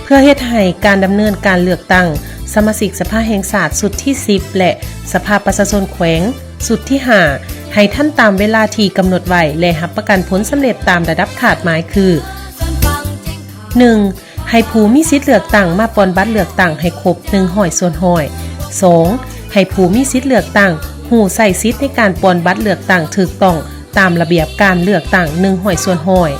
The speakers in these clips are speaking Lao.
ເພື່ອເຮັດໃຫ້ການດຳເນີນການເລືອກຕັ້ງສະມາຊິກສະພາແຫ່ງຊາດຊຸດທີສິບ ແລະ ສະພາປະຊາຊົນແຂວງຊຸດທີຫ້າ ໃຫ້ທັນຕາມເວລາທີ່ກຳນົດໄວ້ ແລະ ຮັບປະກັນຜົນສຳເລັດຕາມລະດັບຄາດໝາຍຄື: ໜຶ່ງ ໃຫ້ຜູ້ມີສິດເລືອກຕັ້ງມາປ່ອນບັດເລືອກຕັ້ງໃຫ້ຄົບໜຶ່ງຮ້ອຍສ່ວນຮ້ອຍ. ສອງ ໃຫ້ຜູ້ມີສິດເລືອກຕັ້ງຮູ້ໃຊ້ສິດໃນການປ່ອນບັດເລືອກຕັ້ງຖືກຕ້ອງຕາມລະບຽບການເລືອກຕັ້ງໜຶ່ງຮ້ອຍສ່ວນຮ້ອຍ.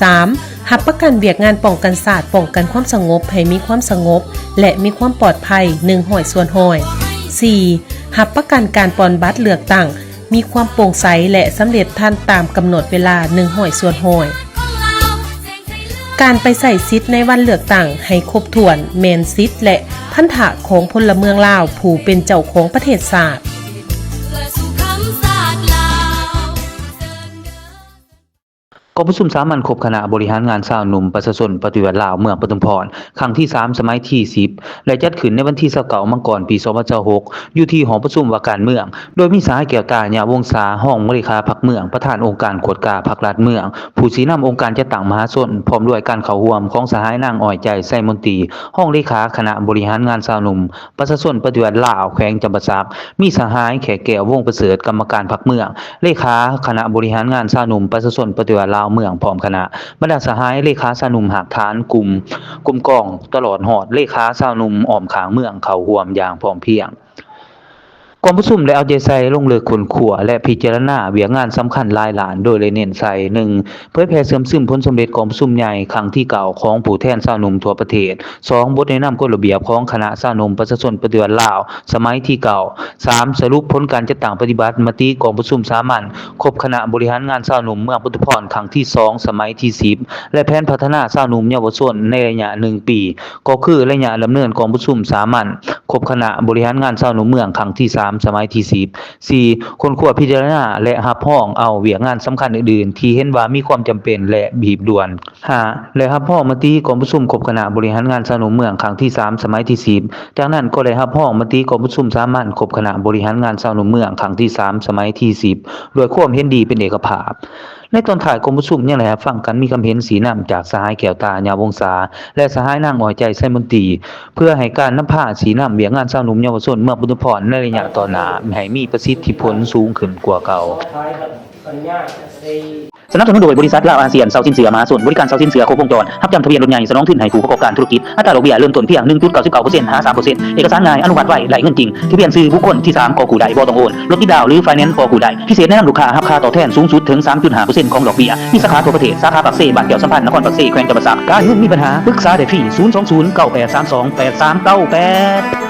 ສາມ ຮັບປະກັນວຽກງານປ້ອງກັນຊາດ, ປ້ອງກັນຄວາມສະຫງົບໃຫ້ມີຄວາມສະຫງົບ ແລະ ມີຄວາມປອດໄພໜຶ່ງຮ້ອຍສ່ວນຮ້ອຍ. ສີ່ ຮັບປະກັນການປ່ອນບັດເລືອກຕັ້ງ ມີຄວາມໂປ່ງໃສ ແລະ ສຳເລັດທັນຕາມກຳນົດເວລາໜຶ່ງຮ້ອຍສ່ວນຮ້ອຍ. ການໄປໃຊ້ສິດໃນວັນເລືອກຕັ້ງໃຫ້ຄົບຖ້ວນ ແມ່ນສິດ ແລະ ພັນທະຂອງພົນລະເມືອງລາວຜູ້ເປັນເຈົ້າຂອງປະເທດຊາດ. ກອງປະຊຸມສາມັນຄົບຄະນະບໍລິຫານງານຊາວໜຸ່ມປະຊາຊົນປະຕິວັດລາວເມືອງປະທຸມພອນ ຄັ້ງທີສາມ ສະໄໝທີສິບ ແລະ ຈັດຂຶ້ນໃນວັນທີຊາວເກົ້າ ມັງກອນ ປີສອງພັນຊາວຫົກ ຢູ່ທີ່ຫໍປະຊຸມວ່າການເມືອງ ໂດຍມີສະຫາຍ ແກ້ວຕາ ຍາວົງສາ ຮອງເລຂາພັກເມືອງ, ປະທານອົງການກວດກາພັກລັດເມືອງ, ຜູ້ຊີ້ນຳອົງການຈັດຕັ້ງມະຫາຊົນ, ພ້ອມດ້ວຍການເຂົ້າຮ່ວມຂອງສະຫາຍ ນາງ ອ້ອຍໃຈ ໄຊມົນຕີ ຮອງເລຂາຄະນະບໍລິຫານງານຊາວໜຸ່ມ ປະຊາຊົນປະຕິວັດລາວ ແຂວງຈຳປາສັກ, ມີສະຫາຍ ແຂກແກ້ວ ວົງປະເສີດ ກຳມະການພັກເມືອງ, ເລຂາຄະນະບໍລິຫານງານຊາວໜຸ່ມປະຊາຊົນປະຕິວັດລາວເມືອງ ພ້ອມຄະນະ, ບັນດາສະຫາຍເລຂາຊາວໜຸ່ມຮາກຖານກຸ່ມ, ກຸ່ມກອງ ຕະຫຼອດຮອດເລຂາຊາວໜຸ່ມອ້ອມຂ້າງເມືອງ ເຂົ້າຮ່ວມຢ່າງພ້ອມພຽງ. ກອງປະຊຸມໄດ້ເອົາໃຈໃສ່ລົງເລິກຄົ້ນຄວ້າ ແລະ ພິຈາລະນາວຽກງານສຳຄັນຫຼາຍດ້ານ, ໂດຍໄດ້ເນັ້ນໃສ່ ໜຶ່ງ ເຜີຍແຜ່ເຊື່ອມຊຶມຜົນສຳເລັດກອງປະຊຸມໃຫຍ່ຄັ້ງທີເກົ້າຂອງຜູ້ແທນຊາວໜຸ່ມທົ່ວປະເທດ, ສອງ ບົດແນະນຳກົດລະບຽບຂອງຄະນະຊາວໜຸ່ມປະຊາຊົນປະຕິວັດລາວສະໄໝທີເກົ້າ, ສາມ ສະຫຼຸບຜົນການຈັດຕັ້ງປະຕິບັດມະຕິກອງປະຊຸມສາມັນຄົບຄະນະບໍລິຫານງານຊາວໜຸ່ມເມືອງປະທຸມພອນຄັ້ງທີສອງ ສະໄໝທີສິບ ແລະ ແຜນພັດທະນາຊາວໜຸ່ມເຍົາວະຊົນໃນໄລຍະໜຶ່ງປີ ກໍຄືໄລຍະດຳເນີນກອງປະຊຸມສາມັນຄົບຄະນະບໍລິຫານງານຊາວໜຸ່ມເມືອງຄັ້ງທີສາມ ສະໄໝທີສິບ. ສີ່ ຄົ້ນຄວ້າພິຈາລະນາ ແລະ ຮັບຮອງເອົາວຽກງານສຳຄັນອື່ນໆ ທີ່ເຫັນວ່າມີຄວາມຈຳເປັນ ແລະ ຮີບດ່ວນ. ຫ້າ ໄດ້ຮັບຮອງມະຕິກອງປະຊຸມຄົບຄະນະບໍລິຫານງານຊາວໜຸ່ມເມືອງຄັ້ງທີສາມ ສະໄໝທີສິບ. ຈາກນັ້ນກໍໄດ້ຮັບຮອງມະຕິກອງປະຊຸມສາມັນຄົບຄະນະບໍລິຫານງານຊາວໜຸ່ມເມືອງຄັ້ງທີສາມ ສະໄໝທີສິບ ດ້ວຍຄວາມເຫັນດີເປັນເອກະພາບ. ໃນຕອນທ້າຍກອງປະຊຸມຍັງໄດ້ຮັບຟັງການມີຄຳເຫັນຊີ້ນຳຈາກສະຫາຍ ແກ້ວຕາ ຍາວົງສາ ແລະ ສະຫາຍ ນາງ ອ້ອຍໃຈ ໄຊມົນຕີ ເພື່ອໃຫ້ການນຳພາຊີ້ນຳວຽກງານຊາວໜຸ່ມເຍົາວະຊົນເມືອງປະທຸມພອນໃນໄລຍະຕໍ່ໜ້າໃຫ້ມີປະສິດທິຜົນສູງຂຶ້ນກວ່າເກົ່າ. ສະໜັບສະໜູນໂດຍບໍລິສັດລາວອາຊຽນເຊົ່າສິນເຊື່ອມະຫາຊົນ, ບໍລິການເຊົ່າສິນເຊື່ອຄົບວົງຈອນ, ຮັບຈ້ຳທະບຽນລົດໃຫຍ່ສະໜອງທຶນໃຫ້ຜູ້ປະກອບການທຸລະກິດ, ອັດຕາດອກເບ້ຍເລີ່ມຕົ້ນພຽງ ໜຶ່ງຈຸດເກົ້າສິບເກົ້າເປີເຊັນ ຫາ ສາມເປີເຊັນ, ເອກະສານງ່າຍ ອະນຸມັດໄວ ໄດ້ເງິນຈິງ, ທະບຽນຊື່ບຸກຄົນທີສາມກໍກູ້ໄດ້ ບໍ່ຕ້ອງໂອນ, ລົດຕິດດາວ ຫຼື ໄຟແນນສ໌ກໍກູ້ໄດ້, ພິເສດແນະນຳລູກຄ້າ ຮັບຄ່າຕອບແທນສູງສຸດເຖິງ ສາມຈຸດຫ້າເປີເຊັນ ຂອງດອກເບ້ຍ, ມີສາຂາທົ່ວປະເທດ, ສາຂາປາກເຊ, ບ້ານແກ້ວສຳພັນ, ນະຄອນປາກເຊ, ແຂວງຈຳປາສັກ. ການເງິນມີບັນຫາ ປຶກສາໄດ້ຟຣີ ສູນສອງສູນ ເກົ້າແປດສາມສອງ ແປດສາມເກົ້າແປດ.